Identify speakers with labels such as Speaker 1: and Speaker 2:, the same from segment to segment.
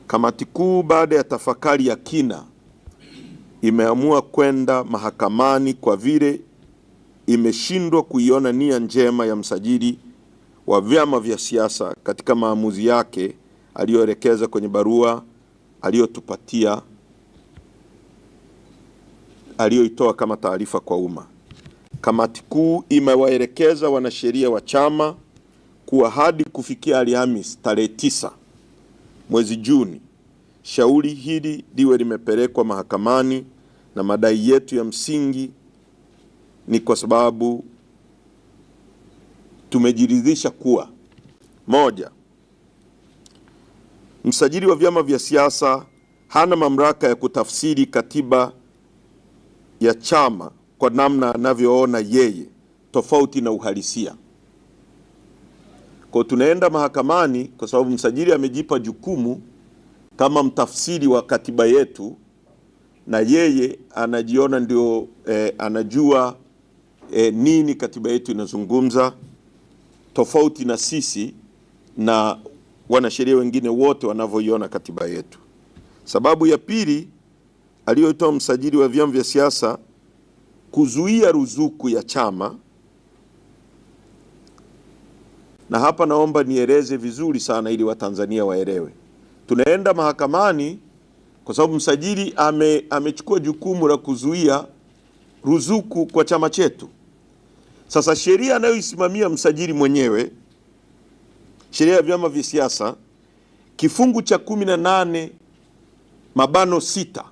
Speaker 1: Kamati kuu baada ya tafakari ya kina imeamua kwenda mahakamani kwa vile imeshindwa kuiona nia njema ya msajili wa vyama vya siasa katika maamuzi yake aliyoelekeza kwenye barua aliyotupatia aliyoitoa kama taarifa kwa umma. Kamati kuu imewaelekeza wanasheria wa chama kuwa hadi kufikia Alhamisi tarehe 9 mwezi Juni, shauri hili liwe limepelekwa mahakamani, na madai yetu ya msingi ni kwa sababu tumejiridhisha kuwa: moja, msajili wa vyama vya siasa hana mamlaka ya kutafsiri katiba ya chama kwa namna anavyoona yeye, tofauti na uhalisia. Kwa tunaenda mahakamani kwa sababu msajili amejipa jukumu kama mtafsiri wa katiba yetu, na yeye anajiona ndio anajua nini katiba yetu inazungumza, tofauti na sisi na wanasheria wengine wote wanavyoiona katiba yetu. Sababu ya pili aliyoitoa msajili wa vyama vya siasa kuzuia ruzuku ya chama, na hapa naomba nieleze vizuri sana ili Watanzania waelewe. Tunaenda mahakamani kwa sababu msajili amechukua jukumu la kuzuia ruzuku kwa chama chetu. Sasa sheria anayoisimamia msajili mwenyewe, sheria ya vyama vya siasa kifungu cha 18 mabano 6,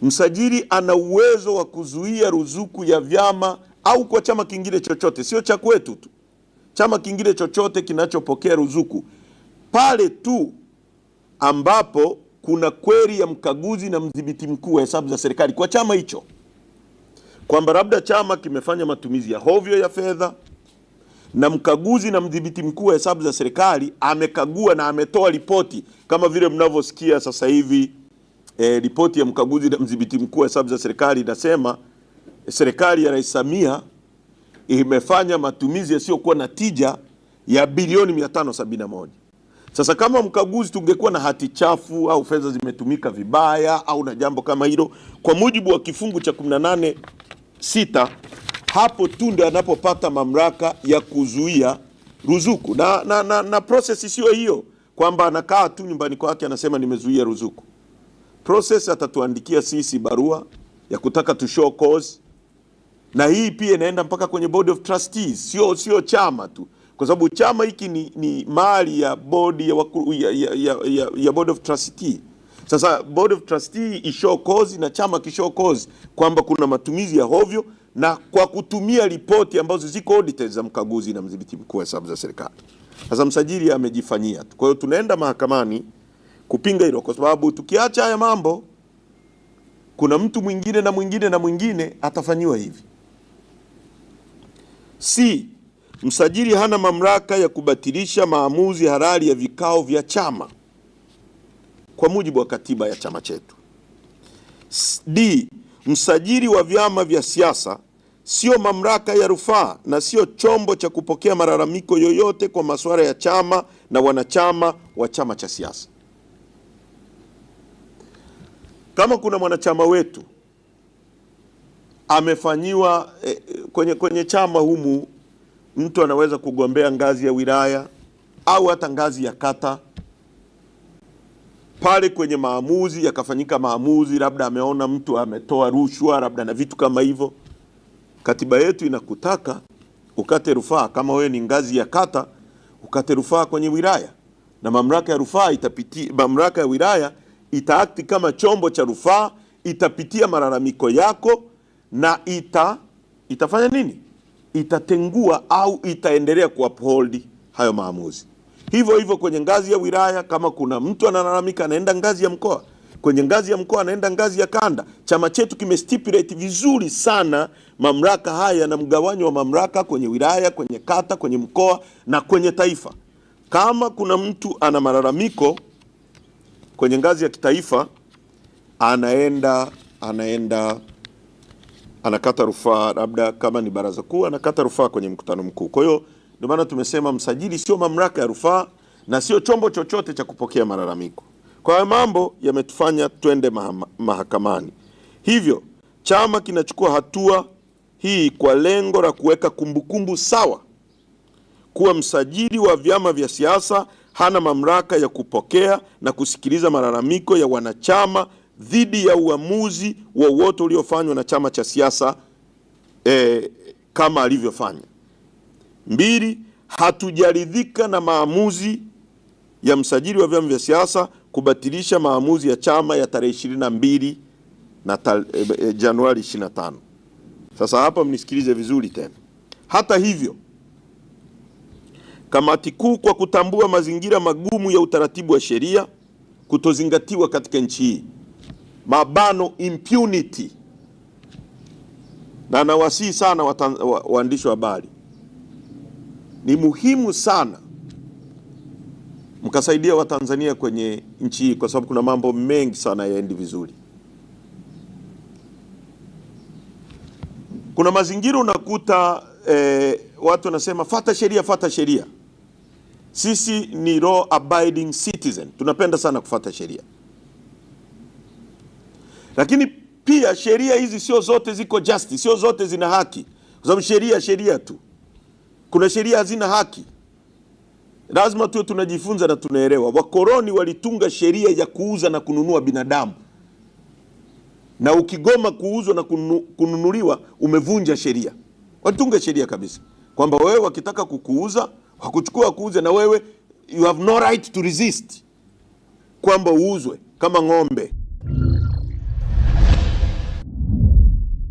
Speaker 1: msajili ana uwezo wa kuzuia ruzuku ya vyama au kwa chama kingine chochote, sio cha kwetu tu, chama kingine chochote kinachopokea ruzuku pale tu ambapo kuna kweli ya mkaguzi na mdhibiti mkuu wa hesabu za serikali kwa chama hicho, kwamba labda chama kimefanya matumizi ya hovyo ya fedha na mkaguzi na mdhibiti mkuu wa hesabu za serikali amekagua na ametoa ripoti, kama vile mnavyosikia sasa hivi ripoti ya mkaguzi na mdhibiti mkuu wa hesabu za serikali inasema serikali ya Rais Samia imefanya matumizi yasiyokuwa na tija ya bilioni 571. Sasa kama mkaguzi tungekuwa na hati chafu au fedha zimetumika vibaya au na jambo kama hilo, kwa mujibu wa kifungu cha 18(6), hapo tu ndio anapopata mamlaka ya kuzuia ruzuku. Na process sio hiyo kwamba anakaa tu nyumbani kwake anasema nimezuia ruzuku. Process atatuandikia sisi barua ya kutaka to show cause, na hii pia inaenda mpaka kwenye board of trustees, sio chama tu, kwa sababu chama hiki ni mali ya board ya, wakuru, ya, ya, ya, ya, ya board of trustee. Sasa board of trustee ishow cause na chama kishow cause kwamba kuna matumizi ya hovyo, na kwa kutumia ripoti ambazo ziko audited za mkaguzi na mdhibiti mkuu wa hesabu za serikali. Sasa msajili amejifanyia tu. Kwa hiyo tunaenda mahakamani kupinga hilo, kwa sababu tukiacha haya mambo, kuna mtu mwingine na mwingine na mwingine atafanyiwa hivi. C, msajili hana mamlaka ya kubatilisha maamuzi halali ya vikao vya chama kwa mujibu wa katiba ya chama chetu. D, msajili wa vyama vya siasa sio mamlaka ya rufaa na sio chombo cha kupokea malalamiko yoyote kwa masuala ya chama na wanachama wa chama cha siasa. Kama kuna mwanachama wetu amefanyiwa kwenye chama humu, mtu anaweza kugombea ngazi ya wilaya au hata ngazi ya kata, pale kwenye maamuzi yakafanyika maamuzi, labda ameona mtu ametoa rushwa, labda na vitu kama hivyo. Katiba yetu inakutaka ukate rufaa. Kama wewe ni ngazi ya kata, ukate rufaa kwenye wilaya, na mamlaka ya rufaa itapitia, mamlaka ya wilaya itaakti kama chombo cha rufaa, itapitia malalamiko yako na itafanya nini? Itatengua au itaendelea kuuphold hayo maamuzi. Hivyo hivyo kwenye ngazi ya wilaya, kama kuna mtu analalamika anaenda ngazi ya mkoa, kwenye ngazi ya mkoa anaenda ngazi ya kanda. Chama chetu kimestipulate vizuri sana mamlaka haya na mgawanyo wa mamlaka kwenye wilaya, kwenye kata, kwenye mkoa na kwenye taifa. Kama kuna mtu ana malalamiko kwenye ngazi ya kitaifa, anaenda anakata rufaa, labda kama ni baraza kuu anakata rufaa kwenye mkutano mkuu. Kwa hiyo ndio maana tumesema msajili sio mamlaka ya rufaa na sio chombo chochote cha kupokea malalamiko. Kwa hayo mambo yametufanya twende mahakamani. Hivyo chama kinachukua hatua hii kwa lengo la kuweka kumbukumbu sawa kuwa msajili wa vyama vya siasa hana mamlaka ya kupokea na kusikiliza malalamiko ya wanachama dhidi ya uamuzi wowote uliofanywa na chama cha siasa kama alivyofanya. 2, hatujaridhika na maamuzi ya msajili wa vyama vya siasa kubatilisha maamuzi ya chama ya tarehe 22 na Januari 25. Sasa hapa mnisikilize vizuri tena. Hata hivyo, kamati kuu kwa kutambua mazingira magumu ya utaratibu wa sheria kutozingatiwa katika nchi hii, mabano impunity, na nawasihi sana waandishi wa habari, ni muhimu sana mkasaidia Watanzania kwenye nchi hii, kwa sababu kuna mambo mengi sana yaendi vizuri. Kuna mazingira unakuta watu wanasema fata sheria, fata sheria. Sisi ni law abiding citizen, tunapenda sana kufata sheria, lakini pia sheria hizi sio zote ziko justice, sio zote zina haki, kwa sababu sheria sheria tu, kuna sheria hazina haki. Lazima tuwe tunajifunza na tunaelewa. Wakoloni walitunga sheria ya kuuza na kununua binadamu, na ukigoma kuuzwa na kununuliwa umevunja sheria. Walitunga sheria kabisa kwamba wewe wakitaka kukuuza wakuchukua wakuuze, na wewe you have no right to resist, kwamba uuzwe kama ng'ombe.